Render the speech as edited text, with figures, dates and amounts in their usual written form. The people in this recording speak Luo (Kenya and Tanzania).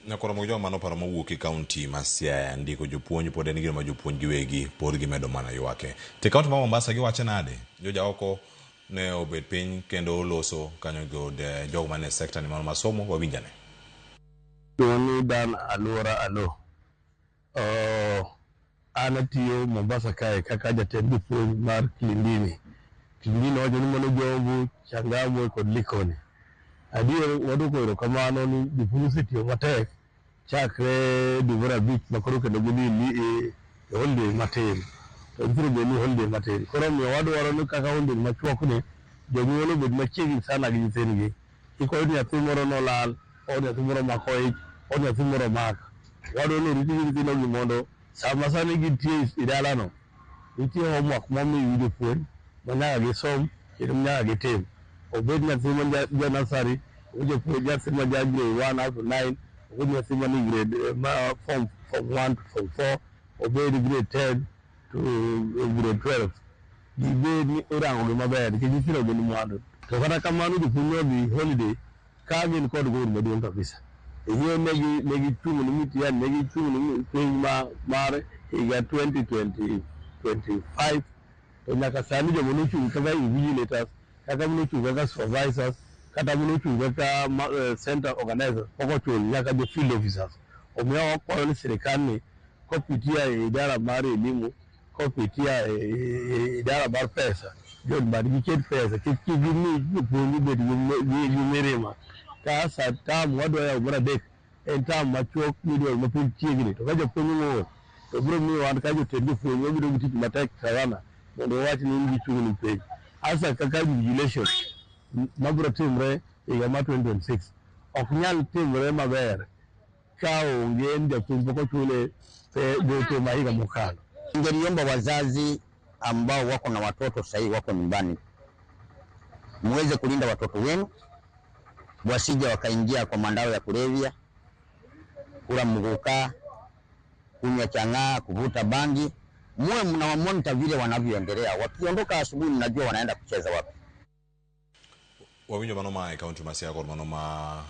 Nyakoro Mokjwang' mano paro mowuok e kaunti ma Siaya ndiko jopuonj pod en gino ma jopuonj giwegi pod gimedo mana ywake. To e kaunti ma Mombasa giwacho nade? Jojaoko ne obet piny kendo oloso kanyo kod jogo mane sekta ni mar masomo wawinjane. Iluonga ni Dan Aluora Alo. An atiyo Mombasa kae kaka jatend jopuonj mar Kilindini. Kilindini wacho ni mano Jomvu, Changamwe kod Likoni. Adier waduoko erokamano ni jopuonj osetiyo matek chakre dwe mar abich ma koro kendo gidhi e holiday matin. To nitiere bende ni holiday matin. Koro omiyo wadwaro ni kaka holiday machuok ni jonyuol obed machiegni sana gi nyithindgi. Kik wayud nyathi moro nolal, or nyathi moro omako ich, or nyathi moro omak. Wadwaro ni orit nyithindogi mondo sama sani gintie e dalano, nitie homework momi jopuonj ma nyaka gisom kendo nyaka gitim. Obed nyathi ma ja nursery, obed japuonj nyathi ma ja grade 1 up to 9, obed nyathi manie grade ma form 1 to form 4, obed grade 10 to grade 12. Gibed ni irango gi maber nikech nyithindo gin mwandu. To kata kamano jopuonj ne odhi holiday ka gin kod goal maduong' kabisa. Ing'eyo ne gichung' ni mitihani, ne gichung' ni penj mar higa 2025 to nyaka sani joma nochung' kaka invigilators, kata manochung' kaka supervisors, kata manochung' kaka center organizers pok ochul nyaka jo field officers. Omiyo wakwayo ni sirikal ni kopitia e idara mar elimu, kopitia e idara mar pesa, John Mbadi giket pesa kik gimi jopuonj obed gi mirima. Ka sa term wadwa yawo mar adek en term machuok midwaro mapod chiegni to ka japuonj ong'ur to biro miyo wan ka jotend jopuonj wabedo gi tich matek sana mondo wawach ni gichung' ni penj. Hasa kaka invigilation mabiro timre higa mar 2026 ok nyal timre maber ka onge ni japuonj pok ochule gope ma higa mokalo. Ningeliomba wazazi ambao wako na watoto sasa hivi wako nyumbani, muweze kulinda watoto wenu wasije wakaingia kwa madawa ya kulevya, kula muguka, kunywa chang'aa, kuvuta bangi. Muwe mnawamonita vile wanavyoendelea. Wakiondoka asubuhi, mnajua wanaenda kucheza wapi. Wawinjo mano ma e kaunti ma Siaya kod mano ma